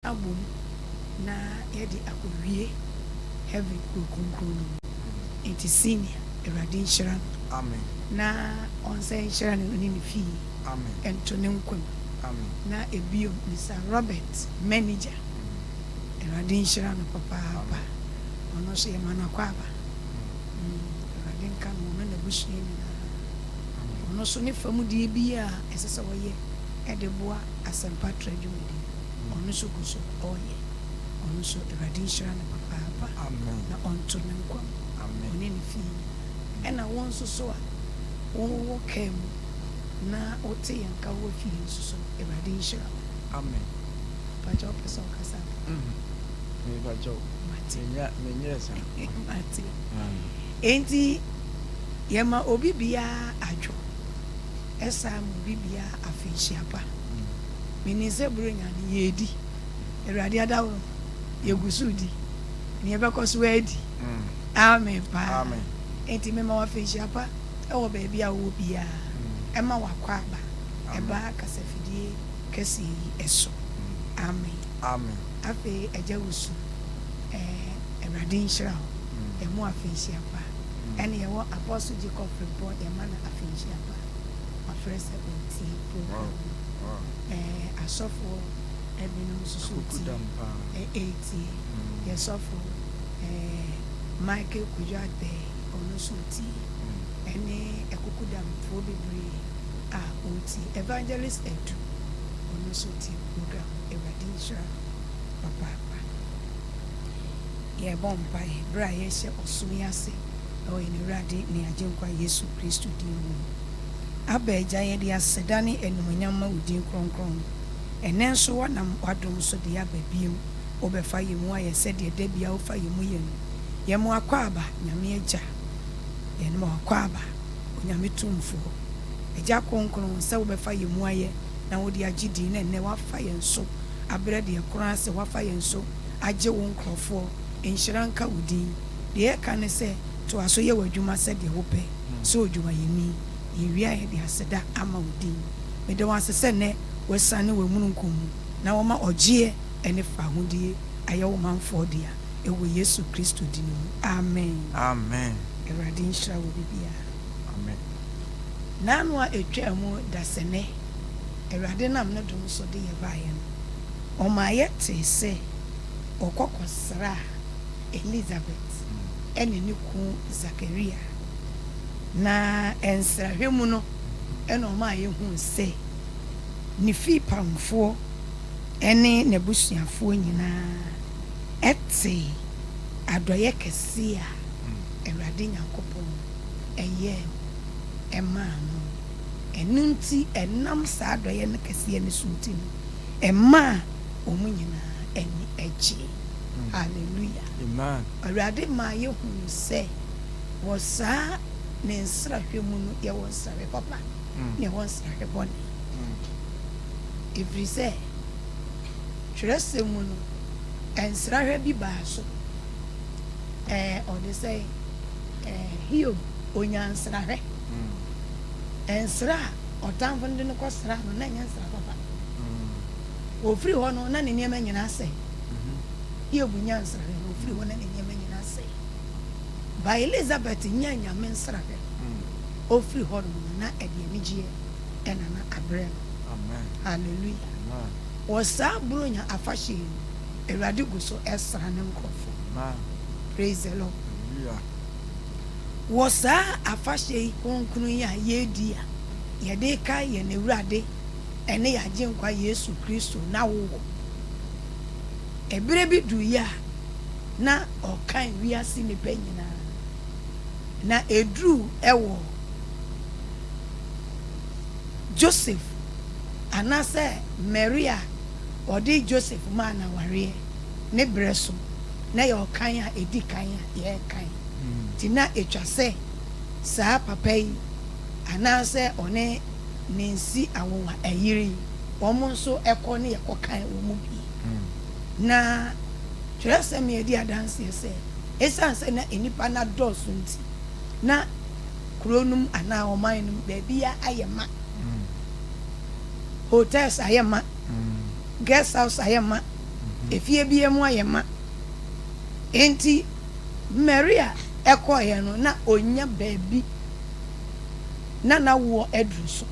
Abom na yɛde akɔwie heaven kuro kronkron no mu. Enti senior, Awurade nhyira no. Amen. Na ɔnsan nhyira no ne ne fie. Amen. Nto ne nkwa mu. Amen. Na ebio Mister Robert manager, Awurade nhyira no papaapa. Ɔno nso yɛma no akwaaba. Awurade nka no, ɔno n'abusua nyinaa. Ɔno nso ne fam deɛ biara a ɛsɛ sɛ ɔyɛ de boa asɛmpa tra dwumadie no, ɔno nso gu so ɔreyɛ. Ɔno nso Awurade nhyira no papaapa na ɔnto ne nkwa mu, ɔne ne fie nyinaa. Ɛna wo nso so a wowɔ kaa mu na wote yɛn nka wɔ fie nso so no, Awurade nhyira wo. Amen. Mpakyɛ wopɛ sɛ wokasa a? Mepakyɛ wo. Mate. Menyɛɛ saa. Mate. Enti yɛma obi biara adwo. Ɛsaa ma obi biara afenhyia pa. Menim sɛ Buronya no yɛredi. Awurade adaworo, yɛgu so redi. Na yɛbɛkɔ so adi. Amen paa. Enti mema wo afenhyia pa wɔ baabi a wowɔ biara. Ɛma w'akwaaba ɛba kasafidie kɛseɛ yi so. Amen. Afei Agya Wusu, eh, Awurade nhyira wo. Yɛma wo afenhyia pa. Ɛne yɛwɔ Apostle Jacob Frimpong, yɛma no afenhyia pa. Wafrɛ sɛ ɔretie program no. Eh, asɔfoɔ ebinom nso so retie. Eh, ɛretie. Yɛ sɔfo eh, Michael Kojo Adbey, ɔno nso retie. Ɛne akukudamfoɔ bebree a ɔretie. Evangelist Adu, ɔno nso retie program no. Awurade nhyira no papaapa. Yɛrebɔ mpaeɛ berɛ a yɛrehyɛ ɔsom yi ase wɔ yɛn Awurade ne Agyenkwa Yesu Kristo din mu no. Abba Agya, yɛde aseda ne animuonyam ma wo din kronkron no. Ɛnnɛ nso woanam w'adom so de aba bio, wobɛfa yɛn mu ayɛ sɛdeɛ da biara wofa yɛn mu yɛ no. Yɛn mo akwaaba, Nyame Agya, yɛn mo akwaaba, Onyame Tumfoɔ, Agya Kronkron, sɛ wobɛfa yɛn mu ayɛ na wode agye din na ɛnnɛ woafa yɛn so abrɛ deɛ koraa sɛ woafa yɛn so agye wo nkorɔfoɔ. Nhyira nka wo din. Deɛ yɛka ne sɛ, toa so yɛ w'adwuma sɛdeɛ wopɛ sɛ odwumayɛni. Yɛwie a yɛde aseda ama wo din. Meda wo ase sɛ nnɛ woasiane w'amununkum mu na wama ɔgyeɛ ne fahodie ayɛ wo manfoɔ dea wɔ Yesu Kristo dini mu, amen. Amen. Awurade nhyira wo bibiara. Amen. N'ano a ɛtwaa mu dasɛnɛ Awurade nam ne dom so de yɛ baeɛ no, ɔmaa yɛtee sɛ ɔkɔ kɔsraa Elisabet ne ne kunu Sakaria. Na nsrahwɛ mu no na ɔmaa yɛhuu sɛ ne fipamfoɔ ne n'abusuafoɔ nyinaa tee adɔeɛ kɛseɛ a Awurade Nyankopɔn yɛɛ maa no. Ɛno nti, ɛnam saa adɔeɛ no kɛseɛ no so nti no, ɛmaa wɔn nyinaa ani gyee. Hallelujah! Amen. Awurade maa yɛhunuu sɛ wɔ saa ne nsrahwɛ mu no, yɛwɔ nsrahwɛ papa na yɛwɔ nsrahwɛ bɔne. Ɛfiri sɛ, twerɛsɛm mu no, nsrahwɛ bi baa so. Ɛɛ, ɔde sɛ ɛɛ, Hiob, ɔnyaa nsrahwɛ. Nsra a ɔtamfo no de no kɔsraa no, na ɛnyɛ nsra papa. Ɔfiri hɔ no, na ne nneɛma nyinaa asɛe. Hiob nyaa nsrahwɛ no, ɔfiri hɔ na ne nneɛma nyinaa asɛe. Ba Elizabeth nyaa Nyame nsrahwɛ no, ɔfiri hɔ nom no, na ɛde anigyeɛ na na abrɛ no. Hallelujah. Wɔ saa Buronya afahyɛ yi mu, Awurade gu so sra ne nkorɔfoɔ. Praise the Lord. Wɔ saa afahyɛ yi kronkron yi a yɛredi a yɛde rekae yɛn Awurade ne yɛn Agyenkwa Yesu Kristo n'awowɔ. Ɛberɛ bi duiɛ a na ɔrekan wiase nnipa nyinaa, na ɛduruu wɔ Joseph anaasɛ Maria a ɔde Joseph maa no awareɛ ne berɛ so, na ɛyɛ ɔkan a ɛdi kan a yɛrekan. Nti na ɛtwa sɛ saa papa yi anaasɛ ɔne ne nsi awowa ayere yi, wɔn nso kɔ ne yɛkɔkan wɔn mu bi. Na twerɛsɛm yi di adanseɛ sɛ, ɛsiane sɛ na nnipa no adɔɔso nti, na kuro no mu anaa ɔman no mu baabiara ayɛ ma. Hotels ayɛ ma, guest house ayɛ ma. Efie biara mu ayɛ ma. Enti Maria kɔeɛ no, na ɔnnya baabi. Na n'awoɔ aduru so.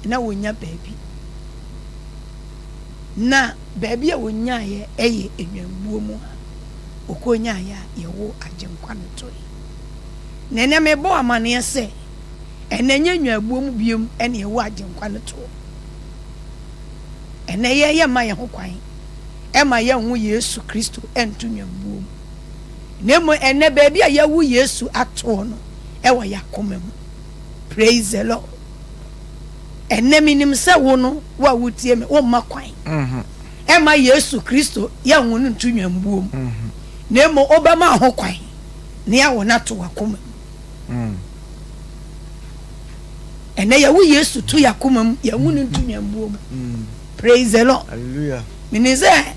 Na ɔnnya baabi. Na baabi a ɔnyaeɛ yɛ nnwammuo mu a ɔkɔnyaeɛ a yɛwoo Agyenkwa no toe. Na ɛnnɛ mebɔ wo amaneɛ sɛ, ɛnnɛ nyɛ nnwammuo mu bio na yɛwoo Agyenkwa no toɔ. Ɛnnɛ yɛn yɛmma yɛn ho kwan mma yɛnwo Yesu Kristo nto nnwammuo mu, na mmom ɛnnɛ baabi a yɛawo Yesu atoɔ no wɔ yɛn akoma mu. Praise the Lord. Ɛnnɛ menim sɛ wo no, wo a wotie me, womma kwan mma Yesu Kristo yɛnwo no nto nnwammuo mu, na mmom wobɛma ho kwan na yɛawo no ato w'akoma mu. Ɛnɛ yɛwo Yesu to yɛn akoma mu, yɛnwo no nto nnwammuo mu. Praise the Lord. Hallelujah. Menim sɛ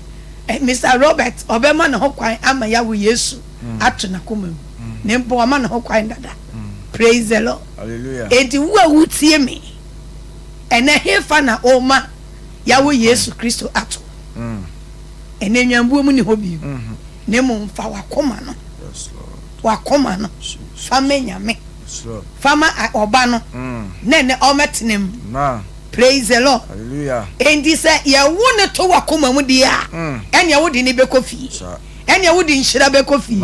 eh, Mr. Robert ɔbɛma ne ho kwan ama yɛawo Yesu mm. ato n'akoma mu. Mm. Ne mpo wama ne ho kwan dada. Mm. Praise the Lord. Hallelujah. Enti wo a wotie me, ɛnɛ hefa na ɔma yɛawo Yesu Kristo ato? Ɛnɛ nnwammuo mu ni hɔ bio. Mm-hmm. Na mmom fa w'akoma no, w'akoma no, fa ma Nyame. Fa ma Ɔba no na ɛnɛ ɔmmɛtena mu. Praise the Lord. Enti sɛ yɛwo no to w'akoma mu deɛ a, ɛnneɛ wode no bɛkɔ fie. Ɛnneɛ wode nhyira bɛkɔ fie.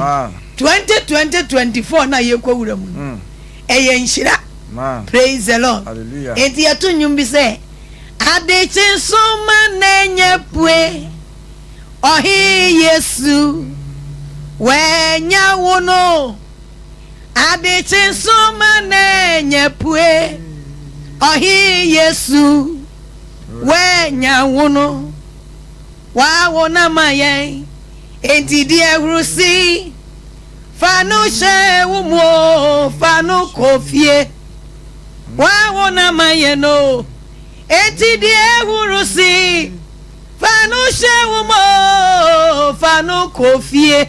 2020 24 no a yɛrekɔ wura mu no, ɛyɛ nhyira. Praise the Lord. Enti yɛto nnwom bi sɛ, Adekye nsoromma na ɛnyɛ pue, Ɔhene Yesu, wanya wo no. Ade kye nso ma n'anya pue. Ɔhen Yesu, w'anya wo no, w'awo no ama yɛn, enti di ahurusi. Fa no hyɛ wo mu o, fa no kɔ fie. W'awo no ama yɛn o, enti di ahurusi. Fa no hyɛ wo mu o, fa no kɔ fie.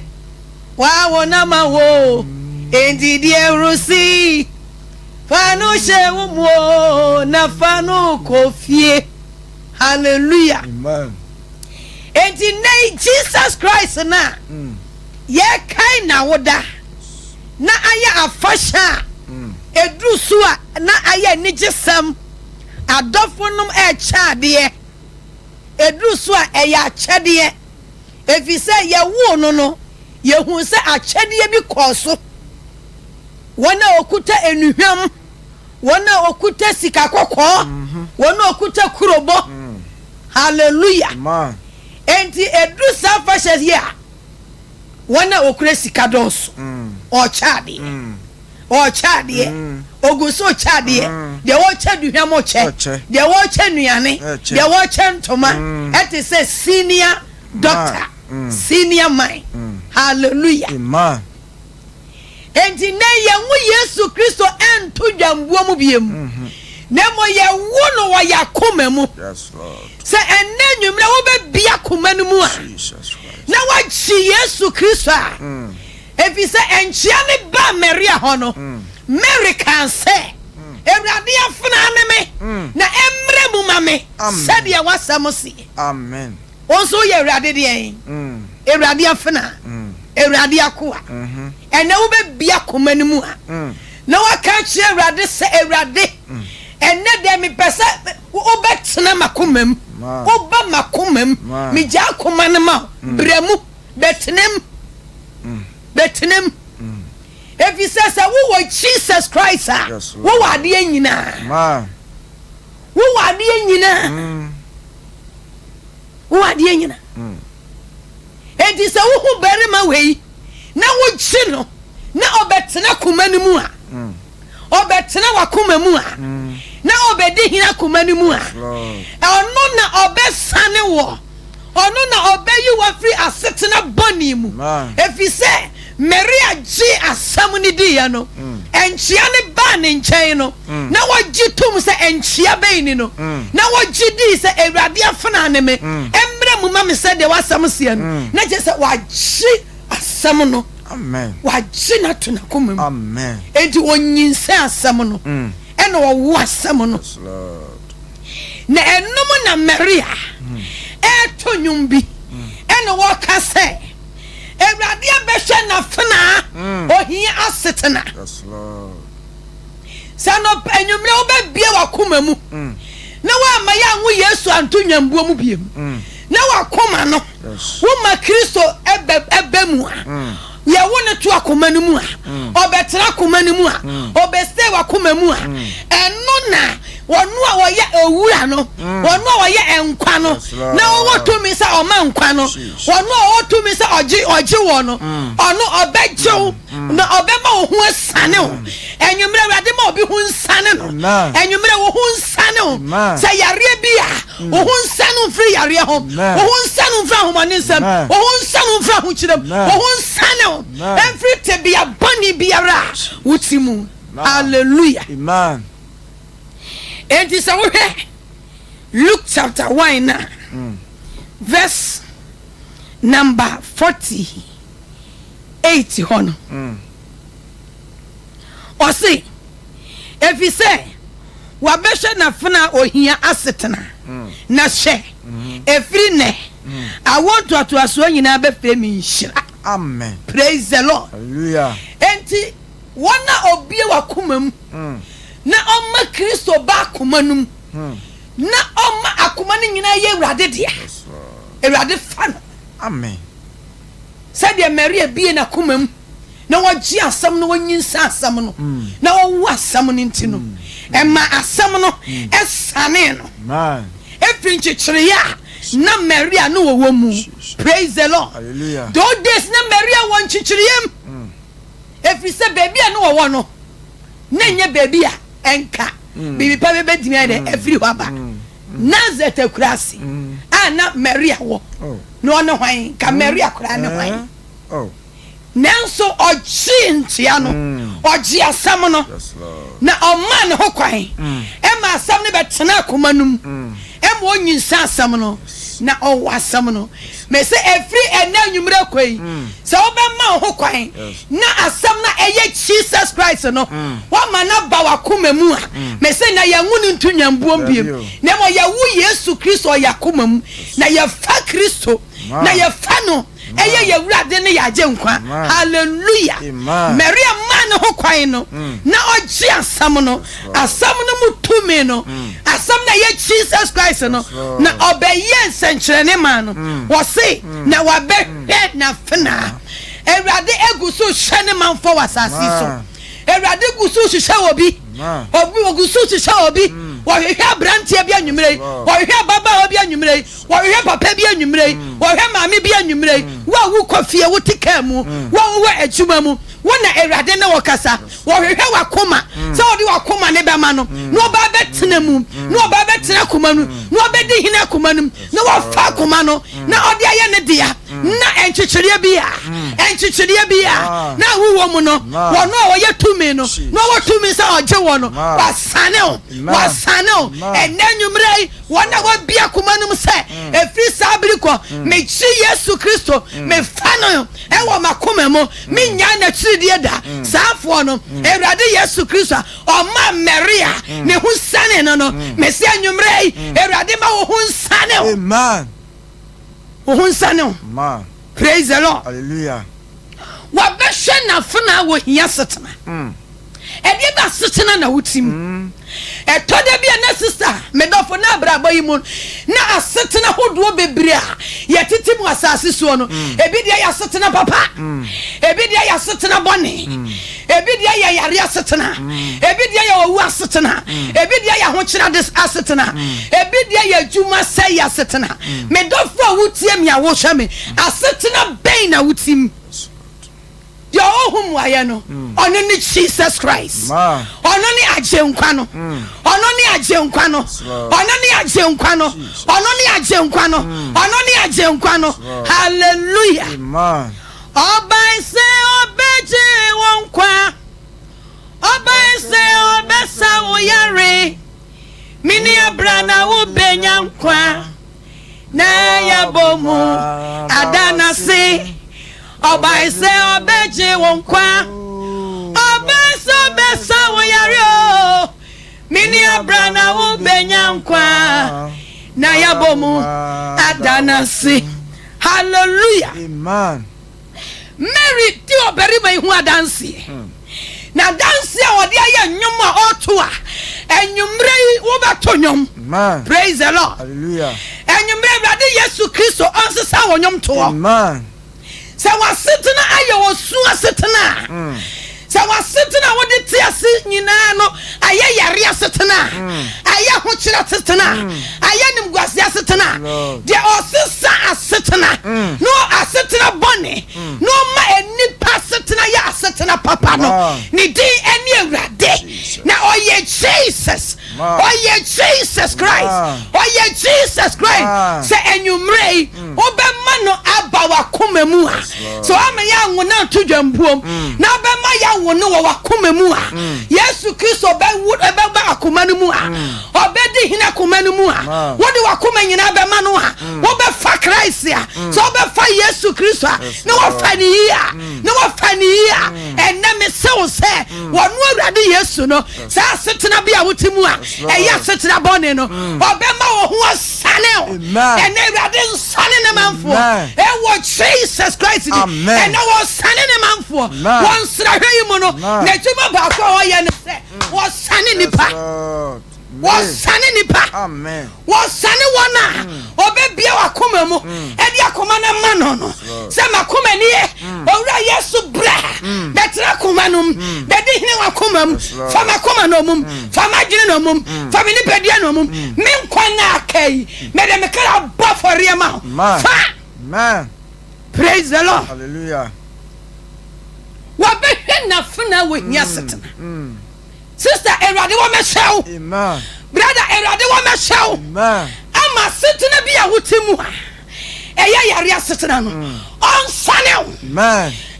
Wawo no ama wo o, enti di ahurusi. Fa no hyɛ wo mu o, na fa no kɔ fie. Hallelujah. Amen. Enti nnɛ yi Jesus Christ no a mm. yɛkae n'awoda na ayɛ afahyɛ a mm. ɛduru so a na ayɛ anigyesɛm adɔfo nom ɛrekyɛ adeɛ ɛduru so a ɛyɛ akyɛdeɛ Efisɛ yɛwoo no no, yehuu sɛ akyɛdeɛ bi kɔɔ so. Wɔn a wɔkuta nnuhwam, wɔn a wɔkuta sika kɔkɔɔ, wɔn a wɔkuta kurobɔ. Hallelujah! Enti eduru saa afahyɛ yi a, wɔn a wɔkura sika dɔɔso. Ɔrekyɛ adeɛ. Ɔrekyɛ adeɛ. Ogu so rekyɛ adeɛ. Deɛ ɔrekyɛ aduhwam rekyɛ. Deɛ ɔrekyɛ nnuane. Deɛ ɔrekyɛ ntoma. Ɛte sɛ senior doctor, senior man. Hallelujah. Enti nnɛ yɛnwo Yesu Kristo nto dwambuo mu biom. Na mmom yɛwo no wɔ yɛn akoma mu. Sɛ ɛnnɛ anwummerɛ wobɛbie akoma no mu a, na woagye Yesu Kristo a, Efisɛ nkyea no baa Maria hɔ no, Mary kaa sɛ, Awurade afenaa ne me, na ɛmmra mu ma me sɛdeɛ w'asɛm seɛ. Wo nso woyɛ Awurade deɛn? Awurade afenaa, Awurade akoa. Ɛnnɛ wobɛbue akoma no mu a, na woaka akyerɛ Awurade sɛ, Awurade, ɛnnɛ deɛ mepɛ sɛ wobɛtena m'akoma mu. Woba m'akoma mu. Megyaa akoma no ma wo. Bra mu. Bɛtenam. Bɛtenam. Efisɛ sɛ wowɔ Jesus Christ a, wowɔ adeɛ nyinaa. Wowɔ adeɛ nyinaa. Mm. Wowɔ adeɛ nyinaa. Mm. Enti sɛ wohu barima wei na wogye no na ɔbɛtena koma no mu a, mm. ɔbɛtena w'akoma mu a, na ɔbɛdi hene akoma no mu a, ɔno na ɔbɛsane wɔ, ɔno na ɔbɛyi wo afiri asetena bɔne mu. Ɛfiri sɛ Maria gyee asɛm no diiɛ no, nkyea no baa ne nkyɛn no, na wɔgye tom sɛ nkyea bɛn ni no, na wɔgye dii sɛ Awurade afenaa ne me, mmra mu ma me sɛdeɛ w'asɛm seɛ no, na kyerɛ sɛ wagye asɛm no. Wagye no ato n'akoma mu. Enti onyinsɛn asɛm no, ɛna ɔwo asɛm no. Na ɛno mu na Maria ɛreto nnwom bi, ɛna. Ɛna wɔka sɛ, Awurade abɛhwɛ n'afenaa ohia asetena. Sɛ anɔpa anwummerɛ wobɛbue w'akoma mu na woamma yɛanwo Yesu anto nnwambuo mu biom na w'akoma no woma Kristo ɛbɛ mu a, yɛwo no to akoma no mu a, ɔbɛtena akoma no mu a, ɔbɛstay w'akoma mu a, ɛno na ɔno a ɔyɛ owura no, ɔno a ɔyɛ nkwa no, na ɔwɔ tumi sɛ ɔma nkwa no, ɔno a ɔwɔ tumi sɛ ɔgye ɔgye wɔ no, ɔno ɔbɛgye wo na ɔbɛma wo ho asane wo. Anwummerɛ Awurade ma obi ho nsane no. Anwummerɛ wo ho nsane wo. Sɛ yareɛ bi a, wo ho nsane wo mfiri yareɛ ho. Wo ho nsane wo mfiri ahomɔne nsam. Wo ho nsane wo mfiri ahokyerɛ mu. Wo ho nsane wo mfiri tebea bɔne biara a wote mu. Hallelujah. Enti sɛ wohwɛ Luke chapter 1 na verse number 48 hɔ no, ɔse, Efisɛ wabɛhwɛ n'afenaa ohia asetena, na hwɛ, efiri nnɛ, awoɔ ntoatoasoɔ nyinaa bɛfrɛ me nhyira. Amen. Praise the Lord. Hallelujah. Enti wɔn a obue w'akoma mu na ɔma Kristo ba akoma no mu na ɔma akoma no nyinaa yɛ Awurade dea. Awurade fa no. Amen. Sɛdeɛ Maria bue n'akoma mu na ɔgye asɛm no, ɔnyinsa asɛm no, na ɔwo asɛm no nti no, ɛma asɛm no sanee no ɛfiri nkyekyereeɛ a na Maria ne ɔwɔ mu. Praise the Lord. Those days na Maria wɔ nkyekyereeɛ mu. Ɛfiri sɛ baabi a na wɔwɔ no, na ɛnyɛ baabi a ɛnka biribi pa bɛbɛtumi ayɛ dɛ afiri hɔ aba. Nasaret akuraase a na Maria wɔ, na ɔne hwan? Nka Maria koraa ne hwan? Nanso ɔgyee ntua no, ɔgyee asɛm no, na ɔmaa ne ho kwan ma asɛm no bɛtenaa akoma no mu, ma ɔnyinsaa asɛm no, na ɔwɔ asɛm no. Mese ɛfiri ɛnnɛ anwummerɛ kɔ yi, sɛ wobɛma wo ho kwan na asɛm no a ɛyɛ Jesus Christ no, woama no aba w'akoma mu a, mese na yɛnwo no nto nnwambuom bio, na mmom yɛwo Yesu Kristo wɔ yɛn akoma mu, na yɛfa Kristo, na yɛfa no ɛyɛ yɛn Awurade ne yɛn Agyenkwa. Hallelujah! Maria maa ne ho kwan no, na ɔgye asɛm no, asɛm no mu tumi no, asɛm no a ɛyɛ Jesus Christ no, na ɔbɛyɛɛ nsɛnkyerɛnne maa no. Wɔse, na wabɛhwɛ n'afenaa. Awurade egu so rehwɛ ne manfoɔ wɔ asase yi so. Awurade gu so rehwehwɛ obi. Obi ogu so rehwehwɛ obi. Wɔhwehwɛ aberanteɛ bi anwummerɛ yi. Wɔhwehwɛ ababaawa bi anwummerɛ yi. Wɔhwehwɛ papa bi anwummerɛ yi. Wɔhwehwɛ maame bi anwummerɛ yi. Wo a wokɔ fie, wote kaa mu, wo a wowɔ adwuma mu, wo na Awurade ne wo kasa. Wɔhwehwɛ w'akoma sɛ wode w'akoma no bɛma no na ɔba abɛtena mu, na ɔba abɛtena akoma no mu, na ɔbɛdi hene akoma no mu, na wafa akoma no na ɔde ayɛ ne dea, na nkyekyereɛ bi a, nkyekyereɛ bi a na wowɔ mu no, wɔn a wɔyɛ tumi no, na ɔwɔ tumi sɛ ɔgye wɔ no, wasane wo, wasane wo. Ɛnnɛ anwummerɛ yi, Wɔn a wɔabue akoma no mu sɛ, ɛfiri saa bere kɔ, megye Yesu Kristo, mefa no wɔ m'akoma mu, mennyae n'akyiridie da, saafoɔ no, Awurade Yesu Kristo a ɔmaa Maria ne ho sianee no no, mese anwummerɛ yi, Awurade ma wo ho nsiane wo. Amen. Wo ho nsiane wo. Amen. Praise the Lord. Hallelujah. Wabɛhwɛ n'afenaa wɔ hia setena. Ɛdeɛ bɛ asetena na wote mu? Ɛtɔ da bi a na sista, me dɔfo, na abrabɔ yi mu na asetena hodoɔ bebree a yɛtete mu asase soɔ no, ebi deɛ yɛ asetena papa, ebi deɛ yɛ asetena bɔne, ebi deɛ yɛ yare asetena, ebi deɛ yɛ owu asetena, ebi deɛ yɛ ahokyerɛ asetena, ebi deɛ yɛ adwuma sɛe asetena. Me dɔfo a wotie me a wohwɛ me, asetena bɛn na wote mu? Deɛ ɔwɔ ho mmuaeɛ no, ɔno ne Jesus Christ. Ɔno ne Agyenkwa no. Ɔno ne Agyenkwa no. Ɔno ne Agyenkwa no. Ɔno ne Agyenkwa no. Ɔno ne Agyenkwa no. Hallelujah. Ɔbae sɛ ɔbɛgye wo nkwa. Ɔbae sɛ ɔbɛsa wo yare. Me nua bra na wobɛnya nkwa. Na yɛabɔ mu ada no ase. Ɔbae sɛ ɔbɛgye wo nkwa. Ɔbae sɛ ɔbɛsa wo yare o. Me nua bra na wobɛnya nkwa. Na yɛabɔ mu ada no ase. Hallelujah. Amen. Mary di ɔbarima yi ho adanseɛ. Na adanseɛ a ɔde ayɛ nnwom a ɔreto a, anwummerɛ yi wobɛto nnwom. Amen. Praise the Lord. Hallelujah. Anwummerɛ Awurade Yesu Kristo ɔnsesa wɔ nnwomtoɔ. Amen. Sɛ w'asetena ayɛ osu asetena a, sɛ w'asetena a wode te ase nyinaa no ayɛ yare asetena a, ayɛ ahokyere asetena a, ayɛ animguase asetena a, deɛ ɔsesa asetena na asetena bɔne na ɔma nnipa asetena yɛ asetena papa no, ne din ne Awurade, na ɔyɛ Jesus. Ɔyɛ Jesus Christ. Ɔyɛ Jesus Christ. Sɛ anwummerɛ yi wobɛma no aba w'akoma mu a, sɛ woama yɛ anwo no anto dwambuom na wobɛma yɛawo no wɔ w'akoma mu a, Yesu Kristo bɛwo bɛba akoma no mu a, ɔbɛdi hene akoma no mu a, wode w'akoma nyinaa bɛma no a, wobɛfa Christ a, sɛ wobɛfa Yesu Kristo a, na wafa ne yie a, na wafa ne yie a, ɛnnɛ mese wo sɛ wɔno Awurade Yesu no Saa asetena bi a wote mu a ɛyɛ asetena bɔne no, ɔbɛma wo ho asane wo. Ɛnɛ Awurade nsane ne manfoɔ ɛwɔ Jesus Christ di. Ɛnɛ wɔsane ne manfoɔ. Wɔ nsrahwɛ yi mu no, n'adwuma baako a ɔyɛ ne sɛ wɔsane nipa. Wɔsane nipa. Wɔsane wɔn a ɔbɛbue w'akoma mu de akoma no ama no no sɛ, M'akoma nie, Owura Yesu bra bɛtena akoma no mu, bɛdi hene w'akoma mu, fa m'akoma nnommum, fa m'adwene nnommum, fa me nipadua nnommum, me nkwa nna a aka yi, mede me kra bɔ afɔreɛ ma wo. Fa! Praise the Lord. Hallelujah. Wɔbɛhwɛ n'afenaa wɔ hia setena. Sister Awurade wɔ mɛhyɛ wo. Brother Awurade wɔ mɛhyɛ wo. Ama asetena bi a wote mu a ɛyɛ yare asetena no ɔnsane wo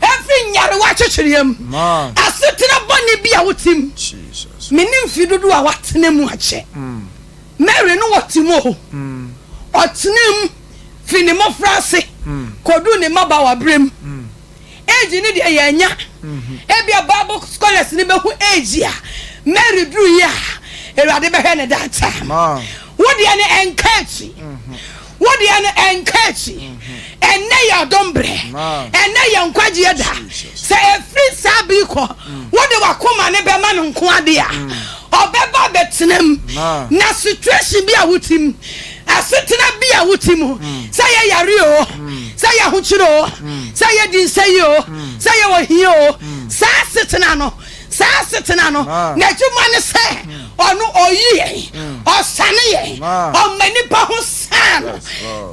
ɛmfiri nyarewa akyekyereɛ mu. Asetena bɔne bi a wote mu. Menim mfe dodoɔ a woatena mu akyɛ. Mary no wɔte mu o. Ɔtena mu firi ne mmɔfra ase kɔduu ne mmabaawa berɛ mu. Age no deɛ yɛannya. Ebia Bible scholars no bɛhu age a Mary duruiɛ a Awurade bɛhwɛ no that time. Wo deɛ no ɛnka akyi. Wo deɛ no ɛnka akyi. Ɛnnɛ yɛ ɔdom berɛ. Ɛnnɛ yɛ nkwagyeɛ da. Sɛ ɛfiri saa bere kɔ, wode w'akoma no bɛma no nko adeɛ a, ɔbɛba abɛtena mu. Na situation bi a wote mu, Asetena bi a wote mu, sɛ ɛyɛ yare oo, sɛ ɛyɛ ahokyere oo, sɛ ɛyɛ dinsɛe oo, sɛ ɛyɛ ohia oo, saa asetena no, saa asetena no, n'adwuma ne sɛ ɔno ɔyi yɛn, ɔsane yɛn, ɔma nipa ho san no.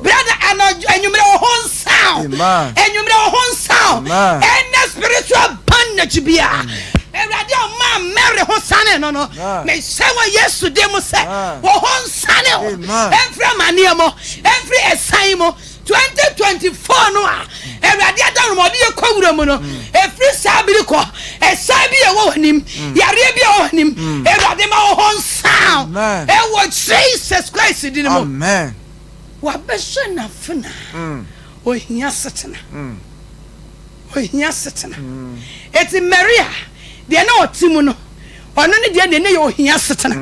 Brother, anadwo, anwummerɛ wo ho nsan wo, anwummerɛ wo ho nsan wo, ɛnɛ spiritual bondage biara. Awurade a ɔmaa Mary ho sanee no no, mehyɛ wɔ Yesu din mu sɛ wo ho nsane wo mfiri amanneɛ mu, mfiri ɛsan mu. 2024 no a Awurade adaworoma ɔde yɛ kɔ wura mu no, ɛfiri saa bere kɔ, ɛsan bi a ɛwɔ w'anim, yareɛ bi a ɛwɔ w'anim, Awurade ma wo ho nsan ɛwɔ Jesus Christ din mu. Wabɛhyɛ n'afena ohia setena. Ohia asetena. Enti Maria, deɛ na ɔte mu no, ɔno ne deɛ deɛ na ɛyɛ ohia asetena.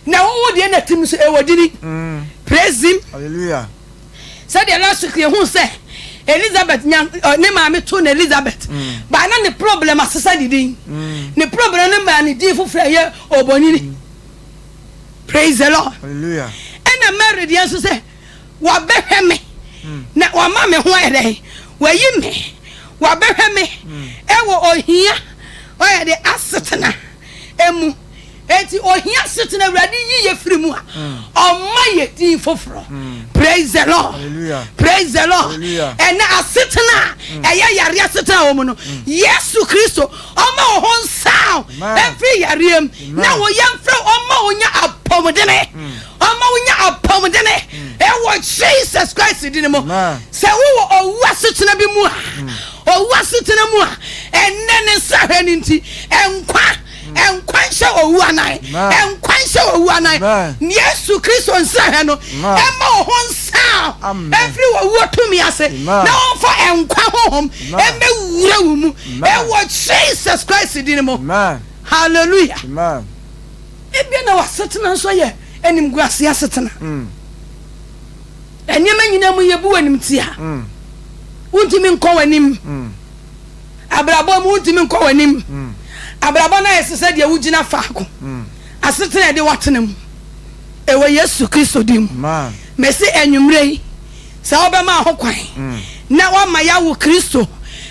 Na wowo deɛ na ɛte mu nso, ɛwɔ dini. Praise him. Hallelujah. Sɛdeɛ last week yɛhuu sɛ Elizabeth nya ne maame too no Elizabeth, but na ne problem asesa ne din. Ne problem no maa ne din foforɔ a ɛyɛ Obonini. Praise the Lord. Hallelujah. Ɛna Mary deɛ nso sɛ Wabɛhwɛ me na wama me ho ayɛ dɛn? Wayi me. Wabɛhwɛ me wɔ ohia ɔyɛ de asetena mu. Enti ohia asetena Awurade yi yɛ firi mu a, ɔma yɛ din foforɔ. Praise the Lord. Praise the Lord. Ɛnɛ asetena a ɛyɛ yare asetena wɔ mu no, Yesu Kristo ɔma wo ho nsaw mfiri yareɛ mu na wo yɛmfrɛ ɔma wo nya apɔmudene. Ɔma wo nya apɔmudene ɛwɔ Jesus Christ din mu. Sɛ wo wɔ owu asetena bi mu a, owu asetena mu a, ɛnnɛ ne nsrahwɛ no nti, nkwa, nkwa nhyɛ owu anan, nkwa nhyɛ owu anan. Yesu Kristo nsrahwɛ no ɛma wo ho nsaw ɛmfiri owuo tumi ase na ɔmfa nkwa honhom ɛmmɛwura wo mu ɛwɔ Jesus Christ din mu. Hallelujah. Ebia na w'asetena nso yɛ animguase asetena. Nneɛma nyinaa mu yɛbu w'animtia. Wontumi nkɔ w'anim. Abrabɔ mu wontumi nkɔ w'anim. Abrabɔ no ayɛ sɛ sɛ deɛ wogyina faako. Asetena a ɛde w'atena mu. Ɛwɔ Yesu Kristo din mu. Mese anwummerɛ yi, sɛ wobɛma ho kwan na woama yɛawo Kristo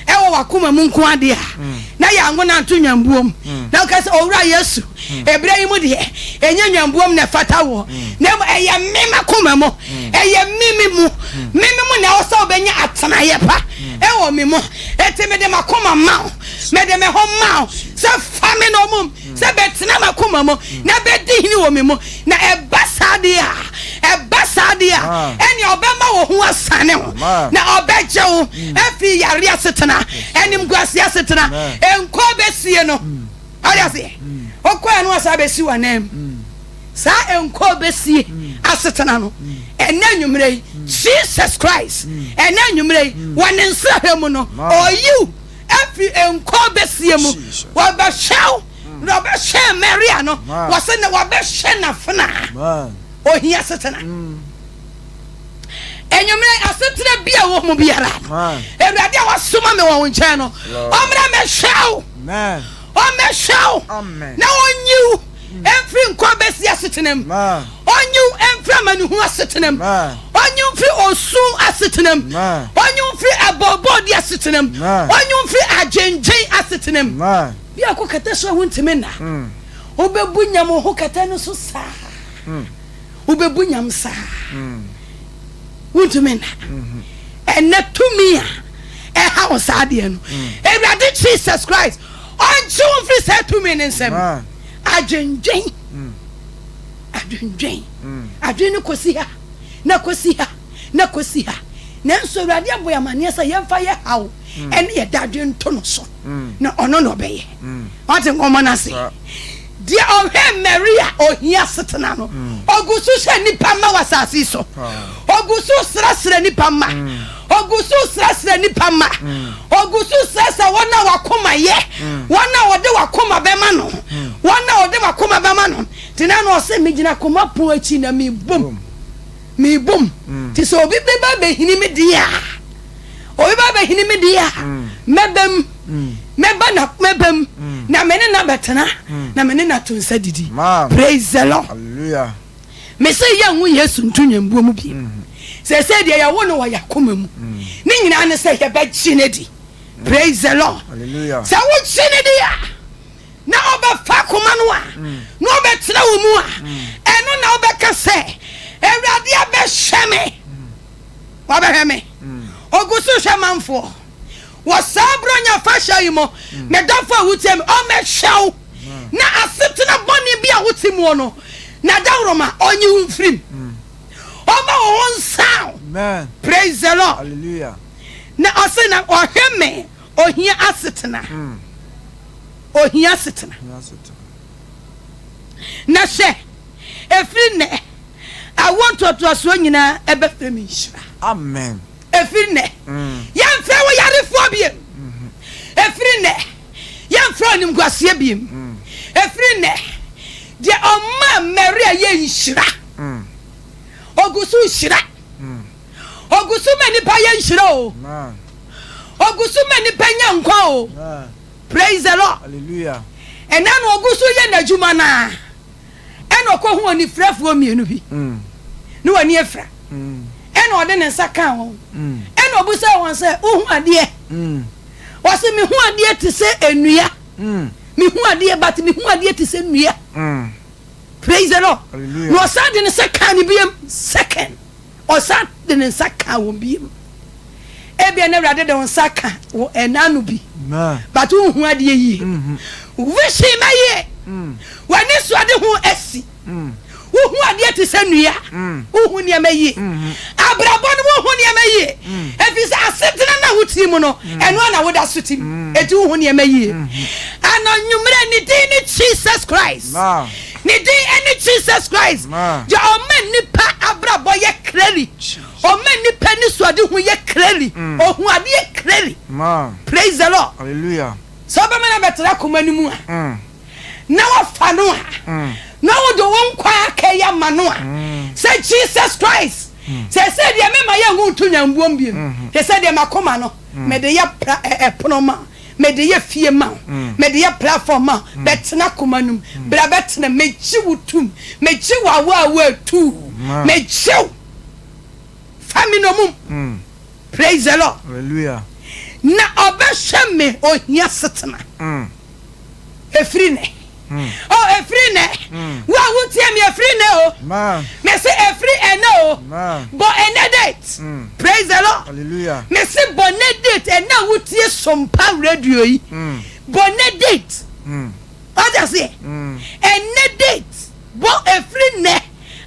ɛwɔ w'akoma mu nko adeɛ a, na yɛanwo no anto nnwambuom, na woka sɛ, Owura Yesu, ɛberɛ yi mu deɛ, ɛnyɛ nnwambuom na ɛfata woɔ, na mmom ɛyɛ me m'akoma mu, ɛyɛ me me mu, me me mu na ɛwɔ sɛ wobɛnya atenaeɛ pa ɛwɔ me mu. Enti mede m'akoma ma wo, mede me ho ma wo sɛ fa me nnommum, sɛ bɛtena m'akoma mu na bɛdi hene wɔ me mu. Na ɛba saa deɛ a, ɛba saa deɛ a, ɛnneɛ ɔbɛma wo ho asane wo, na ɔbɛgye wo afiri yareɛ asetena, animguaseɛ asetena, nkɔ bɛsie no. Ɔde aseɛ, wokɔ ɛno asa bɛsi w'anan mu. Saa nkɔ bɛsie asetena no, ɛnɛ anwummerɛ yi, Jesus Christ, ɛnɛ anwummerɛ yi, wɔ ne nsrahwɛ mu no, ɔyi wo afiri nkɔ bɛsie mu, wɔbɛhwɛ wo. Na ɔbɛhwɛ Maria no, wɔsɛ na wɔbɛhwɛ n'afenaa ohia asetena. Enyimire asetena bi a wɔ mu biara no, Awurade a wasoma me wɔ wo nkyɛn no, ɔmmra mmɛhwɛ wo, ɔmmɛhwɛ wo na ɔnyi wo mfiri nkwa bɛsi asetena mu, ɔnyi wo mfiri amanehunu asetena mu, ɔnyi wo mfiri osu asetena mu, ɔnyi wo mfiri abɔbɔdi asetena mu, ɔnyi wo mfiri adwendwen asetena mu. Biako kɛtɛ so a wontumi nna. Wobɛbu nyam wo ho kɛtɛ no so saa. Wobɛbu nyam saa. Wontumi nna. Ɛnɛ tumi a ɛha wo saa deɛ no, Awurade Jesus Christ ɔngye wo mfiri saa tumi no nsam. Adwendwen, adwendwen, adwene no kɔsi ha na kɔsi ha na kɔsi ha. Nanso Awurade abɔ yɛn amanneɛ sɛ yɛmfa yɛ haw ɛne yɛ dadwen nto no so. na ɔno na ɔbɛyɛ. Wate nkɔmmɔ no ase? Deɛ ɔhwɛ Maria ohia asetena no, ɔgu so hwɛ nnipa mma wɔ asase yi so. Ɔgu so srɛsrɛ nnipa mma. Ɔgu so srɛsrɛ nnipa mma. Ɔgu so srɛsrɛ wɔn a wakoma yɛ, wɔn a wɔde wakoma bɛma no, wɔn a wɔde wakoma bɛma no. Te na na ɔsɛ megyina koma pon akyi na mebom, mebom. Te sɛ obi bɛba bɛhini me deɛ a. Obi ba bɛhini me deɛ a, mɛba mu, mɛba na mɛba mu, na me ne no abɛtena, na me ne no ato nsa didi. Praise the Lord. Hallelujah. Me se yɛnwo Yesu nto nyambuo mu bio. Seesei deɛ yɛwo no wɔ yɛn akoma mu. Ne nyinaa ne sɛ yɛbɛgye no adi. Praise the Lord. Hallelujah. Sɛ wogye no di a, na ɔbɛfa akoma no a, na ɔbɛtena wo mu a, ɛno na wobɛka sɛ, Awurade abɛhwɛ me. Wabɛhwɛ me. Ogu so hwɛ manfoɔ. Wɔ saa Buronya afahyɛ yi mu, me dɔfo a wotie me, ɔmmɛhwɛ wo na asetena bɔne bi a wote muo no, n'adaworoma ɔnyi wo mfiri mu. Ɔmma wo ho nsan wo. Praise the Lord. Hallelujah. Na ɔse na ɔhwɛ me ohia asetena. Ohia asetena. Na hwɛ, ɛfiri nnɛ, awoɔ ntoatoasoɔ nyinaa bɛfrɛ me nhyira. Amen. Ɛfiri nnɛ, yɛmfrɛ wo yarefoɔ biom. Ɛfiri nnɛ, yɛmfrɛ wo animguaseɛ biom. Ɛfiri nnɛ, deɛ ɔmaa Maria yɛ nhyira, ɔgu so hyira. Ɔgu so ma nnipa yɛ nhyira o. Ɔgu so ma nnipa nya nkwa o. Praise the Lord. Hallelujah. Ɛnna na ɔgu so yɛ n'adwuma no ara, ɛnna ɔkɔhu onifirafoɔ mmienu bi, ne wɔn ani afira. Ɛnna ɔde ne nsa kaa wɔn, ɛnna ɔbisaa wɔn sɛ, Wohu adeɛ? Wɔse, Mehu adeɛ te sɛ nnua. Mehu adeɛ, but mehu adeɛ te sɛ nnua. Praise the Lord. Hallelujah. Na ɔsan de ne nsa kaa ne biam second. Ɔsan de ne nsa kaa wɔn biom. Ebia na Awurade de wo nsa aka wo ɛna ano bi, but wonhu adeɛ yie. Vision ma yie. W'ani so ade ho asi. Wohu adeɛ te sɛ nnua. Wohu nneɛma yie. Abrabɔ no wohu nneɛma yie. Ɛfiri sɛ asetena no a wote mu no, ɛno ara na woda so te mu. Enti wohu nneɛma yie. Anɔnwummerɛ ne din ne Jesus Christ. Ne din ne Jesus Christ. Deɛ ɔma nnipa abrabɔ yɛ clearly. Ɔma nnipa anisoadehu yɛ clearly. Ɔhu adeɛ clearly. Praise the Lord. Hallelujah. Sɛ wobɛma no abɛtra akoma no mu a, na wafa no a, na wode wo nkwa aka yi ama no a, sɛ Jesus Christ. Seesei deɛ memma yɛnhu nto nyambuom bio. Seesei deɛ m'akoma no, mede yɛ pra, ɛ, ɛpono ma wo. Mede yɛ fie ma wo. Mede yɛ platform ma wo. Bɛtena akoma no mu. Bra bɛtena mu. Megye wo tom. Megye wo awaawa tuu. Megye wo. Fa me nnommum. Praise the Lord. Hallelujah. Na ɔbɛhwɛ me ohia setena. Ɛfiri nnɛ. Oh, ɛfiri nnɛ. Wo a wotie me, ɛfiri nnɛ o. Mese ɛfiri ɛnnɛ o. Bɔ ɛnnɛ date. Praise the Lord. Hallelujah. Mese bɔ nnɛ date, ɛnnɛ a wotie Sompa radio yi. Bɔ nnɛ date. Wate aseɛ? Ɛnnɛ date. Bɔ ɛfiri nnɛ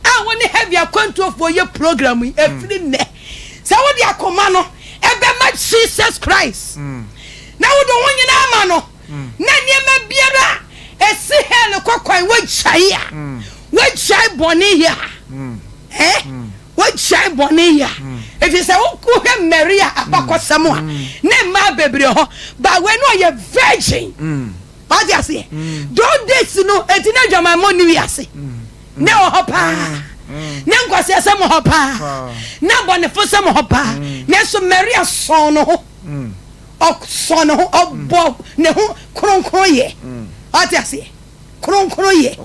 a wo ne Heavy Akwantuofoɔ yɛ program yi, ɛfiri nnɛ. Sɛ wode akoma no ɛbɛma Jesus Christ na wode wo ho nyinaa ama no na nneɛma biara a ɛsi hell kɔ kwan woagyae a, woagyae bɔne yɛ a, eh, woagyae bɔne yɛ a, ɛfiri sɛ wohwɛ Maria abakɔsɛm a, ne mmaa bebree hɔ, but wei no ɔyɛ virgin. Wate aseɛ? Those days no, enti na adwamammɔ nni wiase. Na ɛwɔ hɔ paa. Na nkwaseasɛm wɔ hɔ paa. Na abɔnefosɛm wɔ hɔ paa. Nanso Maria sɔɔ ne ho. Ɔsɔɔ ne ho, ɔbɔ ne ho kronkron yɛ. Wate aseɛ? Kronkron yɛ.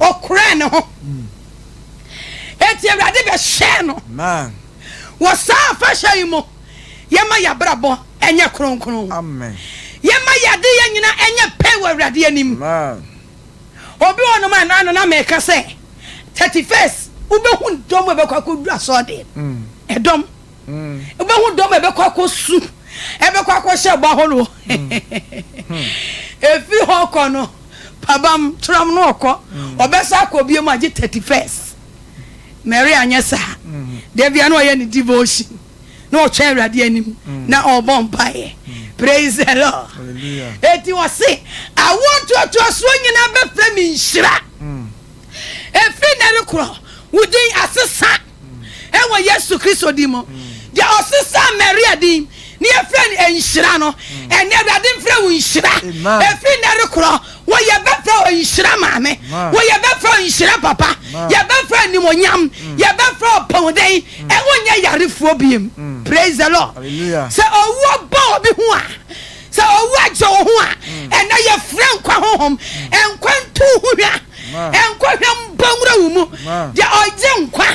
Ɔkoraa ne ho. Enti Awurade bɛhyɛɛ no. Wɔ saa afahyɛ yi mu, yɛma yɛabrabɔ ɛnyɛ kronkron. Yɛma yɛade yɛ nyina ɛnyɛ pɛ wɔ Awurade anim. Obi wɔ nom a n'ano na meka sɛ 31st wobɛhu dɔm a ɛbɛkɔ akɔdu asɔɔden. Ɛdɔm. Wobɛhu dɔm a ɛbɛkɔ akɔsu, ɛbɛkɔ akɔhyɛ bɔ ahoroɔ. Ɛfiri hɔ kɔ no, pabam, tram no ɔkɔ. Ɔbɛsa akɔ bio mu agye 31st. Mary anyɛ saa. Da bia na ɔyɛ ne devotion. Na ɔtwɛn Awurade anim na ɔrebɔ mpaeɛ. Praise the Lord. Eti ɔse awoɔ ntoatoasoɔ nyinaa bɛfrɛ me nhyira. Ɛfiri nnɛ rekorɔ, wo din asesa ɛwɔ Yesu Kristo din mu. Deɛ ɔsesaa Maria din ne yɛfrɛ no nhyira no, ɛnnɛ Awurade mfrɛ wo nhyira. Ɛfiri nnɛ rekorɔ, wo yɛbɛfrɛ wo nhyira maame, wo yɛbɛfrɛ wo nhyira papa, yɛbɛfrɛ wo animuonyam, yɛbɛfrɛ wo apɔmuden, wonyɛ yarefoɔ biem. Praise the Lord. Sɛ owuo ba obi ho a, sɛ owu agye wo ho a, ɛnnɛ yɛfrɛ nkwa honhom, nkwa nto wo ho hwa, nkwa hwa mbɔ nwura wo mu. Deɛ ɔgye nkwa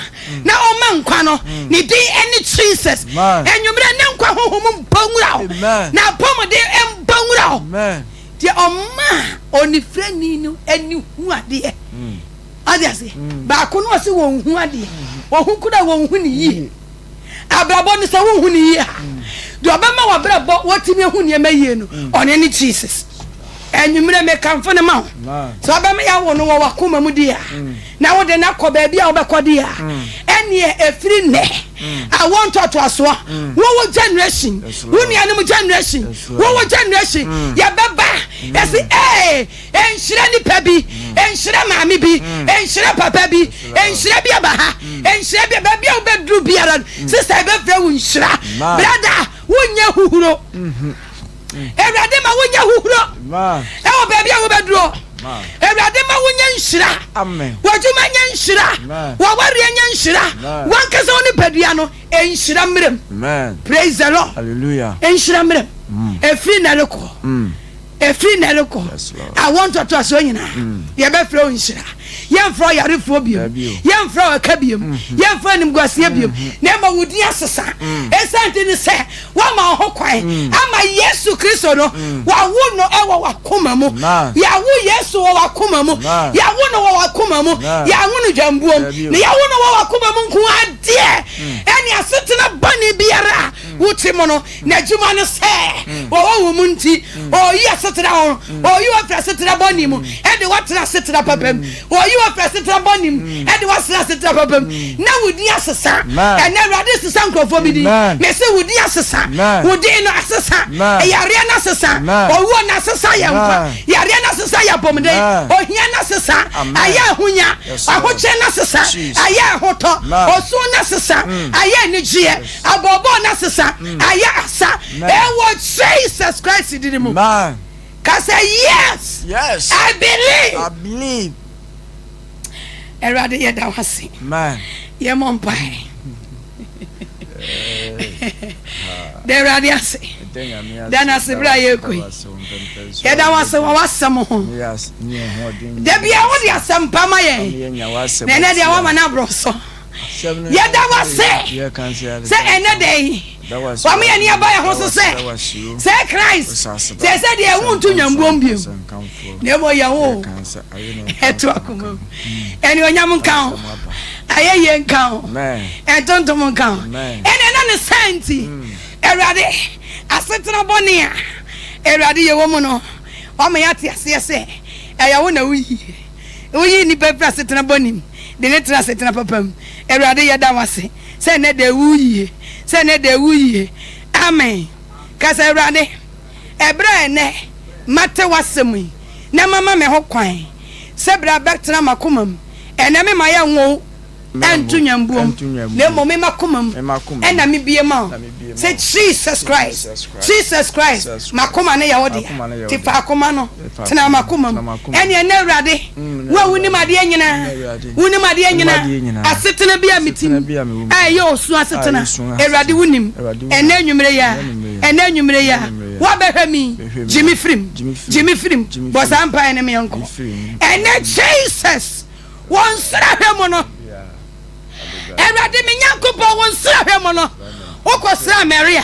na ɔma nkwa no, ne din ne Jesus. Anwummerɛ ne nkwa honhom mbɔ nwura wo, na apɔmuden mbɔ nwura wo. Deɛ ɔma onifirani no ani hu adeɛ. Ɔde ase. Baako no ɔse wɔn hu adeɛ. Wɔn kura wɔn hu ne yie. Abrabɔ no sɛ wɔn hu ne yie a, deɛ ɔbɛma w'abrabɔ wɔtumi ahu nneɛma yie no, ɔno ne Jesus. Anwummerɛ mekamfo no ma wo. Sɛ ɔbɛma yɛawo no wɔ w'akoma mu deɛ a, na wode no akɔ baabi a wobɛkɔ deɛ a, ɛnneɛ ɛfiri nnɛ, awoɔ ntoatoasoɔ, wo wo generation, wo nuanom generation, wo wo generation, yɛbɛba, yɛse ee, nhyira nipa bi, nhyira maame bi, nhyira papa bi, nhyira bi aba ha, nhyira bi, baabi a wobɛduru biara no, sista yɛbɛfrɛ wo nhyira. Brada, wonyɛ huhuro. Awurade ma wonyɛ huhuro ɛwɔ baabi a wobɛduro. Awurade ma wonyɛ nhyira. W'adwuma nyɛ nhyira. W'awareɛ nyɛ nhyira. W'ankasa wo nipadua no nhyira mmerɛm. Praise the Lord. Nhyira mmerɛm. Ɛfiri nnɛ rekɔ. Ɛfiri nnɛ rekɔ. Awoɔ ntoatoasoɔ nyinaa yɛbɛfrɛ wo nhyira. Yɛmfrɛ wo yarefoɔ biom. Yɛmfrɛ wo ɛka biom. Yɛmfrɛ wo animguaseɛ biom. Na mmom wo din asesa. Ɛsiane nti ne sɛ woama wo ho kwan ama Yesu Kristo no, wɔawo no wɔ w'akoma mu. Yɛawo Yesu wɔ w'akoma mu. Yɛawo no wɔ w'akoma mu. Yɛanwo no dwambuom. Na yɛawo no wɔ w'akoma mu nko ara deɛ, ɛne asetena bɔne biara a wote mu no, n'adwuma ne sɛ ɔwɔ wo mu nti, ɔyi asetena ho, ɔyi wo afiri asetena bɔne mu de wo atena asetena papa mu, ɔyi wo afiri asetena bɔne mu de wo asena asetena papa mu, na wo din asesa. Ɛnɛ Awurade sesa nkurɔfoɔ bi din. Mese wo din asesa, wo din no asesa, yareɛ no asesa, owuo no asesa yɛ nkwa, yareɛ no asesa yɛ apɔmuden, ohia no asesa, ayɛ ahonya, ahokyere no asesa, ayɛ ahotɔ, osu no asesa, ayɛ anigyeɛ. Abɔbɔ no asesa ayɛ asa ɛwɔ Jesus Christ din mu. Ka sɛ yes, yes, I believe. I believe. Awurade yɛda wo ase. Yɛmmɔ mpae. Da Awurade ase. Da no ase berɛ a yɛrekɔ yi. Yɛda wo ase wɔ w'asɛm ho. Da bia wode asɛm pa ma yɛn. Na ɛnɛ deɛ woama no aborɔ so. Yɛda wo ase sɛ ɛnɛ da yi wama yɛn ani aba yɛn ho so sɛ sɛ Christ sɛ sɛ deɛ ɛho nto nyambuom bio na mmom yɛn ho ɛto akoma mu. Anuonyam nka ho, ayɛyie nka ho, ntontom nka ho. Ɛna ɛna ne saa nti, Awurade, asetena bɔne a Awurade yɛwɔ mu no, wama yɛate aseɛ sɛ ɛyɛ wo na woyie. Woyii nnipa firi asetena bɔne mu de no tena asetena papa mu. Awurade yɛda wo ase sɛ ɛnnɛ da wo yie, sɛ ɛnnɛ da wo yie. Amen. Ka sɛ, Awurade, ɛberɛ a ɛnnɛ mate w'asɛm yi na mama me ho kwan sɛ berɛ abɛtena m'akoma mu ɛnnɛ mema yɛnwo ɛnto nyambuom na mmom me m'akoma mu ɛna mebie ma wo sɛ Jesus Christ Jesus Christ m'akoma no yɛ wo dea ti fa akoma no tena m'akoma mu ɛne ɛnɛ Awurade wo a wonim adeɛ nyinaa wonim adeɛ nyinaa asetena bi a metim a ɛyɛ osu asetena Awurade wonim ɛnɛ anwummere yi a ɛnɛ anwummere yi a woabɛhwɛ mi gye me firim gye me firim bɔ saa mpaeɛ no meɛnkɔ ɛnɛ Jesus Wo nsrahwɛ mu no, Awurade me Nyankopɔn, wo nsrahwɛ mu no, wokɔsraa Maria,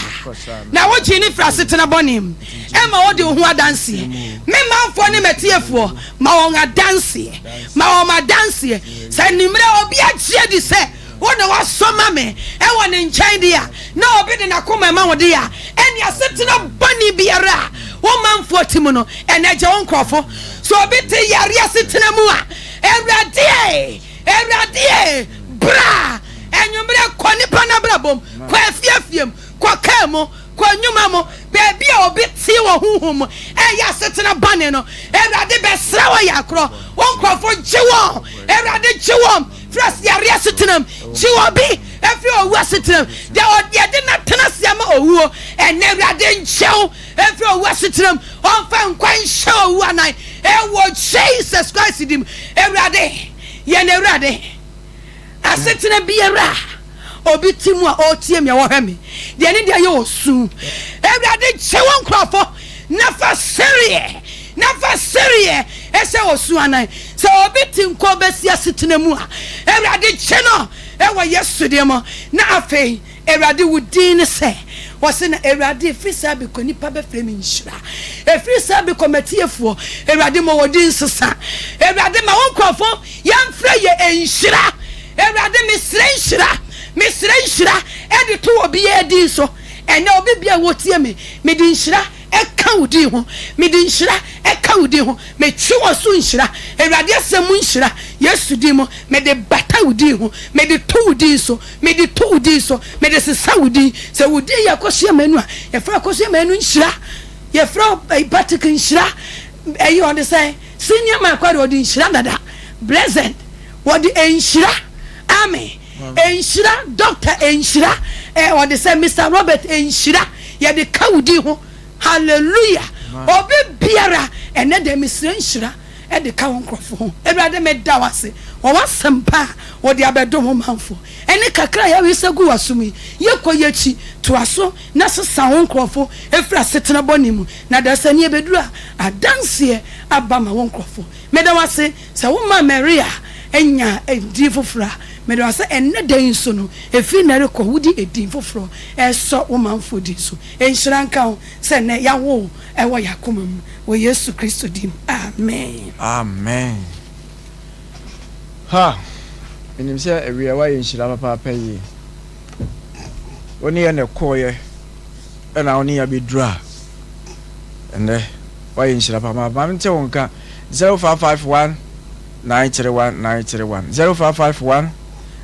na wogyee no firi asetena bɔne mu, ɛma wode wo ho adanseɛ. Me manfoɔ ne m'atiefoɔ, ma wɔn adanseɛ, ma wɔn adanseɛ, sɛ anwummerɛ obi agye adi sɛ wo na woasoma me wɔ ne nkyɛn deɛ a, na obi de n'akoma ma wo deɛ a, ɛnneɛ asetena bɔne biara a wo manfoɔ te mu no, ɛnnɛ gye wo nkurɔfo. Sɛ obi te yareɛ asetena mu a, Awurade e, Awurade e, bra anwummerɛ kɔ nipa no abrabɔ mu, kɔ afiafie mu, kɔ kaa mu, kɔ nnwuma mu, baabi a obi te wɔ honhom mu ɛyɛ asetena bɔne no, Awurade bɛsra wɔ yɛ akorɔ, wo nkurɔfo gye wɔn, Awurade gye wɔn firi yareɛ asetena mu, gye obi firi owu asetena mu, deɛ yɛde no atena ase ama owuo, ɛnɛ Awurade ngye wo mfiri owu asetena mu, Ɔmfa nkwa nhyɛ owu anan ɛwɔ Jesus Christ din mu. Awurade, yɛn Awurade, asetena biara a obi te mu a ɔretie me a ɔhwɛ me, deɛ ne deɛ yɛ osu. Awurade, gye wo nkurɔfo na fa sereɛ, na fa sereɛ ɛhyɛ osu anan. Sɛ obi te nkɔ bɛsi asetena mu a, Awurade gye no ɛwɔ Yesu din mu. Na afei Awurade wo din ne sɛ. Ɔse na Awurade ɛfiri saa bekɔ nnipa bɛfrɛ me nhyira. Ɛfiri saa bekɔ matiefoɔ Awurade ma wɔ din nsesa. Awurade ma wo nkurɔfoɔ yɛmfrɛ yɛ nhyira. Awurade mesrɛ nhyira, mesrɛ nhyira ɛde to obiara din so. Ɛnɛ obi biara wɔtie me, mede nhyira ɛka wo din ho, mede nhyira ɛka wo din ho, metwe wɔ so nhyira, Awurade asɛm mu nhyira, Yesu din mu, mede bata wo din ho, mede to wo din so. Mede to wo din so, mede sesa wo din. Sɛ wo din yɛ Akosua Manu a, yɛfrɛ Akosua Manu nhyira. Yɛfrɛ wo Patrick nhyira. Ɛyi ɔde sɛn? Senior man kɔ de ɔde nhyira dada. Blessed. Wɔde nhyira. Amen. Nhyira, Doctor nhyira. Ɛ ɔde sɛ Mister Robert nhyira. Yɛde ka wo din ho. Hallelujah. Obi biara ɛnɛ deɛ mesrɛ nhyira. de ka wo nkurɔfo ho. Awurade, meda wo ase wɔ w'asɛm pa a wode abɛdom wo manfo ne kakra a yɛresa gu w'asom yi. Yɛkɔ yi akyi, toa so na sesa wo nkurɔfo firi asetena bɔne mu, na dasani ɛbɛduru a, adanseɛ aba ma wo nkurɔfo. Meda wo ase sɛ womaa Maria nyaa edin foforɔ a meda wo ase sɛ ɛnnɛ da yi nso no, ɛfiri nnɛ rekɔ wode edin foforɔ resɔ wo manfoɔ din so. Nhyira nka wo sɛ nnɛ yɛawo wo wɔ yɛn akoma mu. Wɔ Yesu Kristo din mu, amen. Amen. Ha! Menim sɛ awia woayɛ nhyira papaapa yie. Wo ne yɛ na ɛkɔɔyɛ ɛna wo ne yɛ abɛduru a ɛnɛ woayɛ nhyira papaapa. Ma mente wo nka 0551 931 931 0551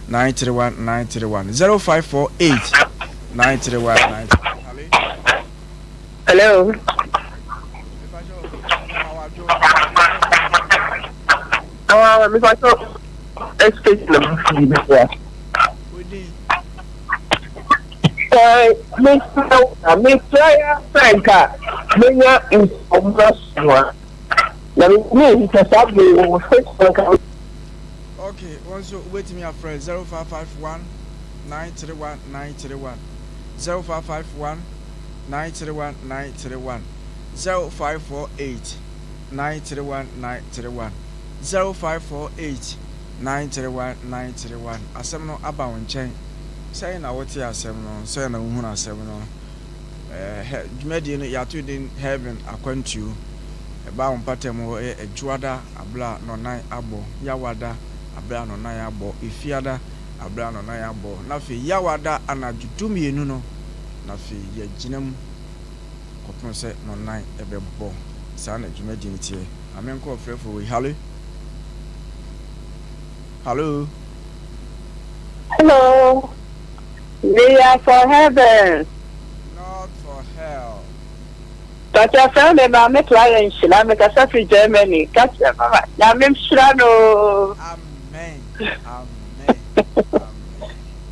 931 931 0548 931 931. Hello. Ah, me pato estate na mo fi bi ya. Eh, me me try sɛ nka menya nsɔmma soa. Na me me nka saa bere wɔ sɛ nka. Okay, wɔn nso wobɛtumi afrɛ 0551. 931 931, 0551 931 931, 0548 931 931, 0548 931 931. Asɛm no aba wo nkyɛn. Sɛn na wote asɛm no? Sɛn na wohunu asɛm no? Ɛɛ, dwumadie no yɛato din Heaven Akwantuo. Ɛbaa wo mpɔtam hɔ yɛ Adwuada aberɛ a nnɔnnan abɔ, Yawada aberɛ a nnɔnnan abɔ, Efiada aberɛ a nnɔnnan abɔ, na afei Yawada anadwo dumienu no, na afei yɛagyina mu kɔpem sɛ nnɔnnan bɛbɔ. Saa na dwumadie no teɛ. Ma menkɔ ɔfrɛfoɔ wei. Hallo? Hallo? Hello. We are for heaven. Not for hell. Pakyɛ frɛ me maame Clara Nhyira mekasa firi Germany ka kyerɛ mama Nyame nhyira no oo. Amen amen amen.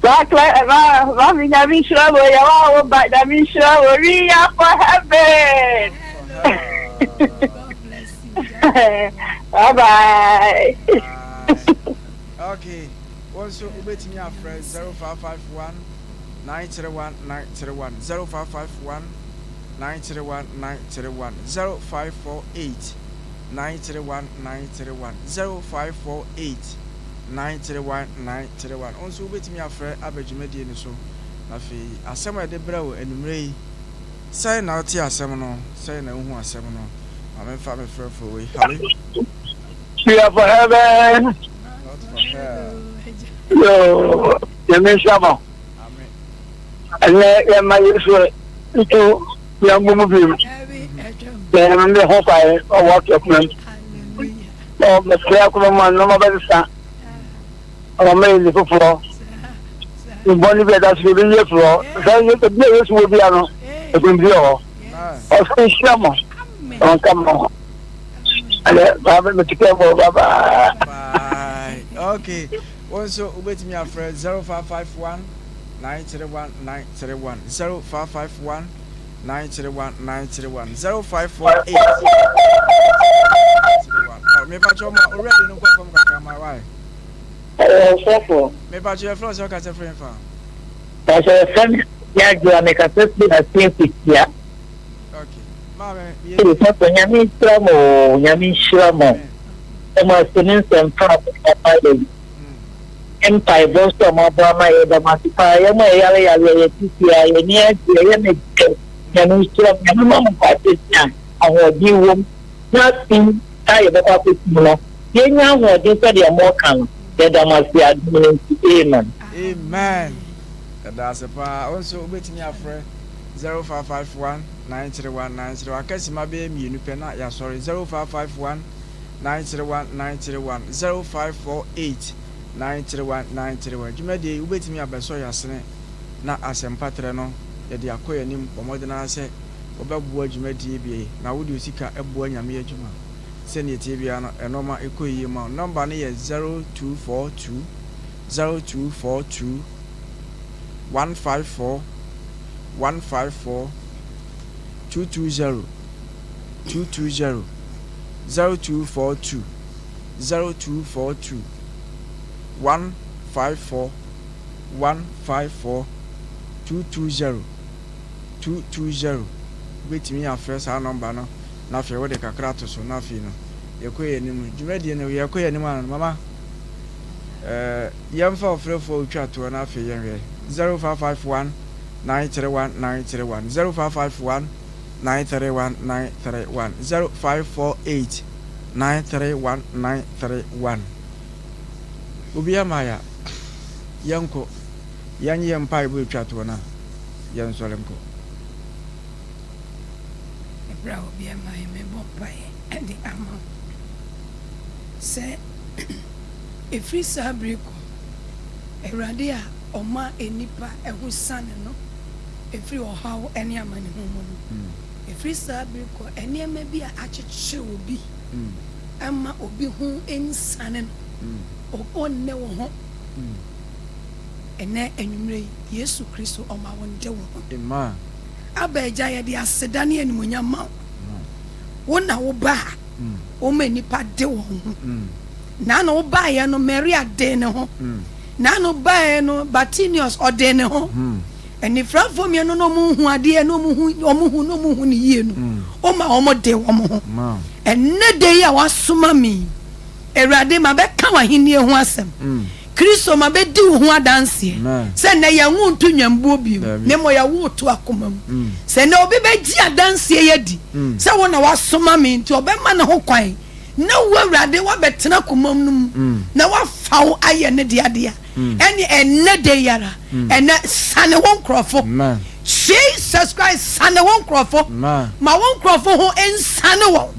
Bra Clara ma mami Nyame nhyira wo yɛ wa wo ba Nyame nhyira wo we are for heaven. For hell. God bless you. Bye bye. Bye. Okay. Wo nso wobɛtumi afrɛ 0551 931 931 0551 931 931 0548 931 931 0548 931 931. Wo nso wobɛtumi afrɛ aba dwumadie no so. Na afei asɛm a yɛde brɛ wo anwummerɛ yi, sɛn na wote asɛm no, sɛn na wohu asɛm no? Ma memfa me frɛfoɔ wei. Hallo? We are for heaven. Not for hell. Yo, Nyame nhyira mo. Amen. Ɛnɛ yɛma Yesu nto yɛn bɔ mu bio. Na yɛn ne ho kwae ɔwɔ ato akoma mu. Na ɔbɛsrɛ akoma mu a nneɛma bɛsesa. Ɔma yɛ ni foforɔ. Mbɔne bi a ɛda so ebi yɛ firi hɔ. Sɛ ebi a Yesu wɔ bia no, ekunimdi wɔ hɔ. Ɔsɛ nhyira mo. Ɔnka mo. Ɛnɛ baa bɛ mɛ tikɛ bɔ bye bye. Bye. Okay. Wo nso wobɛtumi afrɛ 0551 931 931 0551 931 931 0548 931. Mepakyɛ ma already no nkɔ fam kakra ma why? Ɔsɔfo. Mepakyɛ yɛfrɛ wo sɛ wokasɛ frɛ mfa. Pakyɛ yɛfrɛ me Yadwoa mekasa firi Asin Fitia. Okay. Maame, yɛ. Sɔfo nyame nhyira mo o nyame nhyira mo. Sɛ mo ase ne nsɛmpa a mo ama yɛ yi. Mpaebɔ nso a mo abɔ ama yɛ da mo ase paa yɛ mo a yɛyare yareɛ yɛ te fie a yɛ ani agye ɛyɛ me dɛ nyame nhyira mo nyame ma mo nkwa tenten a ahoɔden wom na afei a yɛbɛkɔ akɔsi mu no yɛnya ahoɔden sɛdeɛ mo ka no yɛda mo ase adom no nti amen. Amen. Yɛda ase paa. Wo nso wobɛtumi afrɛ 0551 931 931. Aka sima bɛyɛ mmienu pɛ na yɛasɔre. 0551 931 931 0548 931 931. Dwumadie yi wobɛtumi abɛsɔ yɛn asene na asɛmpa trɛ no yɛde akɔ yɛn anim. Bɔ mmɔden ara sɛ wobɛboa dwumadie bi na wode wo sika boa Nyame adwuma. Sɛdeɛ ɛteɛ biara no ɛnoɔma ɛkɔ yie ma wo. Nɔmba no yɛ 0242 0242 154 154 220 220 0242 0242 154 154 220 220. Wobɛtumi afrɛ saa nɔmba no na afei wode kakra ato so na afei no yɛkɔ yɛn anim. Dwumadie no yɛkɔ yɛn anim ano no mama eh, yɛmfa ɔfrɛfoɔ a ɔtwa toɔ na afei yɛnhwɛ 0551 931 931 0551 931 931 0548 931 931. Obi ama ya yɛnkɔ yɛnyɛ yɛn mpaebɔ ɛtwa toɔ no a yɛnsɔre nkɔ. Ɛberɛ a obi ama yɛ mebɔ mpaeɛ de ama wo sɛ ɛfiri saa bere kɔ Awurade a ɔma nnipa ho sane no ɛfiri ɔhaw ne amanehunu mu no, ɛfiri saa bere kɔ nneɛma bi a akyekyere obi ama obi ho nsane no, ɔnne wo ho. Ɛnnɛ anwummerɛ yi, Yesu Kristo ɔma wo nde wo ho. Amen. Abba Agya, yɛde aseda ne animuonyam ma wo. Wo na wo ba a woma nnipa de wɔn ho. Na na wobaeɛ no, Maria dee ne ho. N'ano baeɛ no, Bartimeus, ɔdee ne ho. Anifirafoɔ mmienu na wɔnhu adeɛ na wɔhu, wɔhu na wɔhu no yie no, woma wɔde wɔn ho. Ɛnnɛ da yi a woasoma me yi, Awurade, mabɛka w'ahennie ho asɛm. Kristo, mabɛdi wo ho adanseɛ sɛ nnɛ yɛnwo nto nnwambuo bio, na mmom yɛwo to akoma mu. Sɛ nnɛ obi bɛgye adanseɛ yi adi sɛ wo na woasoma me nti, ɔbɛma ne ho kwan na wo Awurade woabɛtena komam no mu na woafa wo ayɛ ne dea dea. Ɛne ɛnnɛ da yi ara, ɛnnɛ sane wo nkurɔfo. Jesus Christ sane wo nkurɔfo. Ma wo nkurɔfo ho nsane wɔn.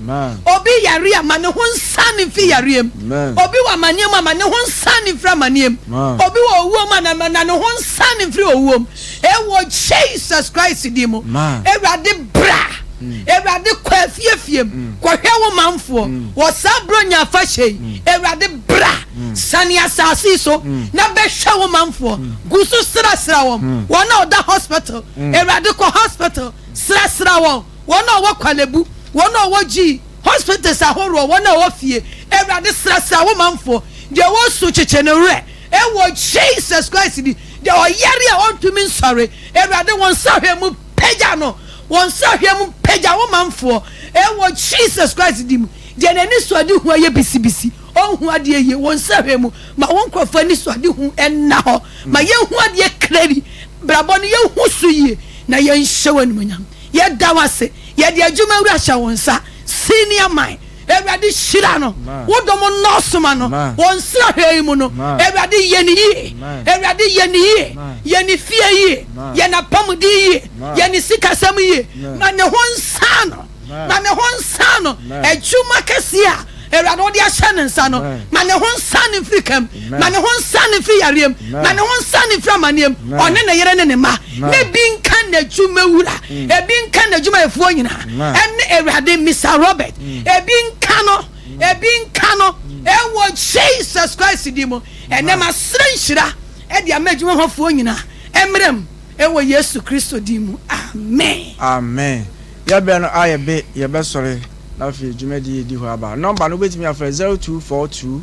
Obi yare a, ma ne ho nsane mfi yareɛ mu. Obi wɔ amaneɛ mu a, ma ne ho nsane mfiri amaneɛ mu. Obi wɔ owuo mu a, na ma ne ho nsane mfiri owuo mu. Ɛwɔ Jesus Christ din mu. Awurade bra. Awurade kɔ afiefie mu kɔhwɛ wo manfoɔ wɔ saa Buronya afahyɛ yi. Awurade bra. Sane asase yi so na bɛhwɛ wo manfoɔ. Gu so srasra wɔn. Wɔn a wɔda hospital, Awurade kɔ hospital srasra wɔn. Wɔn a wɔwɔ Kwalebu, wɔn a wɔwɔ GE, hospitals ahoroɔ, wɔn a wɔwɔ fie, Awurade srasra wo manfoɔ. Deɛ ɔresu kyekye ne werɛ ɛwɔ Jesus Christ din. Deɛ ɔyare a ɔntumi nsɔre, Awurade wo nsa hwɛ mu pagya no. Wo nsa hwɛ mu pagya wo manfoɔ ɛwɔ Jesus Christ din mu. Deɛ n'anisoadehu ayɛ bisibisi, ɔnhu adeɛ yie, wo nsa hwɛ mu ma wo nkurɔfoɔ anisoadehu nna hɔ. Ma yɛnhu adeɛ clearly, brabɔ no yɛnhu so yie na yɛnhyɛ wo animuonyam. Yɛda wo ase, yɛde adwuma wura hyɛ wo nsa, senior man. Awurade hyira no, wo dɔm nnɔɔso ma no wɔ nsrahwɛ yi mu no. Awurade yɛ no yie, Awurade yɛ no yie, yɛ ne fie yie, yɛ n'apɔmuden yie, yɛ ne sikasɛm yie, ma ne ho nsa no, ma ne ho nsa no, adwuma kɛseɛ a Awurade wode ahyɛ ne nsa no, ma ne ho nsa no mfiri kam, ma ne ho nsa no mfiri yareɛ mu, ma ne ho nsa no mfiri amaneɛ mu, ɔne ne yere ne ne mma, na ebi nka n'adwumawura, ebi nka n'adwumayɛfoɔ nyinaa, ɛne Awurade Mr. Robert, ebi nka no, ebi nka no, ɛwɔ Jesus Christ din mu. Ɛnɛ masrɛ nhyira ɛde ama adwuma hɔfoɔ nyinaa, ɛmmerɛ mu, ɛwɔ Yesu Kristo din mu, amen. Amen. Yɛbrɛ no ayɛ be yɛbɛsɔre na afei dwumadie edi hɔ aba. Nɔmba no wobɛtumi afrɛ 0242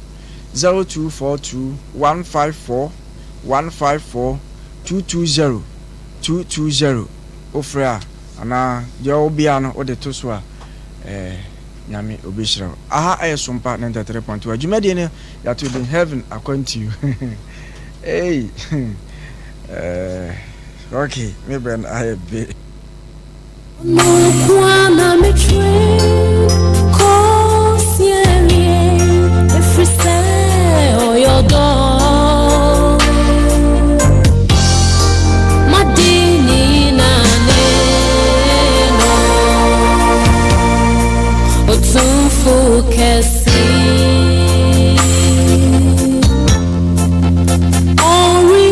0242 154 154 220 220 wofrɛ a anaa deɛ ɔwɔ biara no wode to so a eh, Nyame obɛhyira wo. Aha ɛyɛ Sompa 93.1 dwumadie no yɛato din Heaven Akwantuo. Ei, eh, okay, me brɛ no ayɛ be.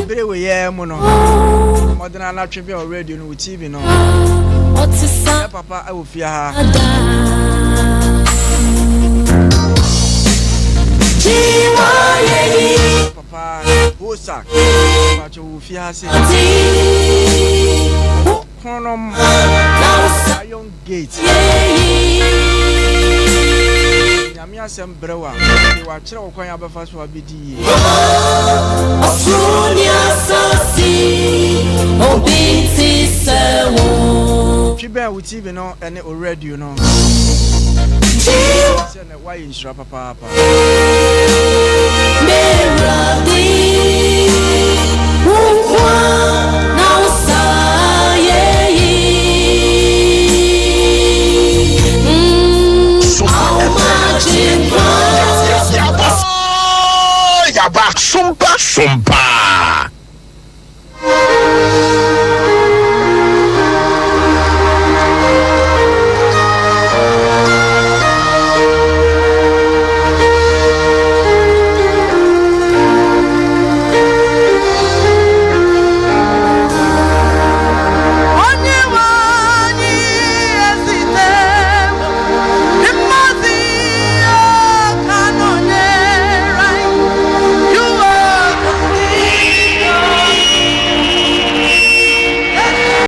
Bere wei yɛ mu no, mmɔden anatwe bɛn wɔ radio no wɔ TV no. Yɛ papa wɔ fie ha. Papa Hosak, pàtó wɔ fie ha se. Kronom Iron Gate. Nyame asɛm brɛ wo a, afei wakyerɛ wo kwan a wobɛfa so abɛdi yie. Twi bɛn wo TV no ne wo radio no. Sɛ na woayɛ nhyira papaapa.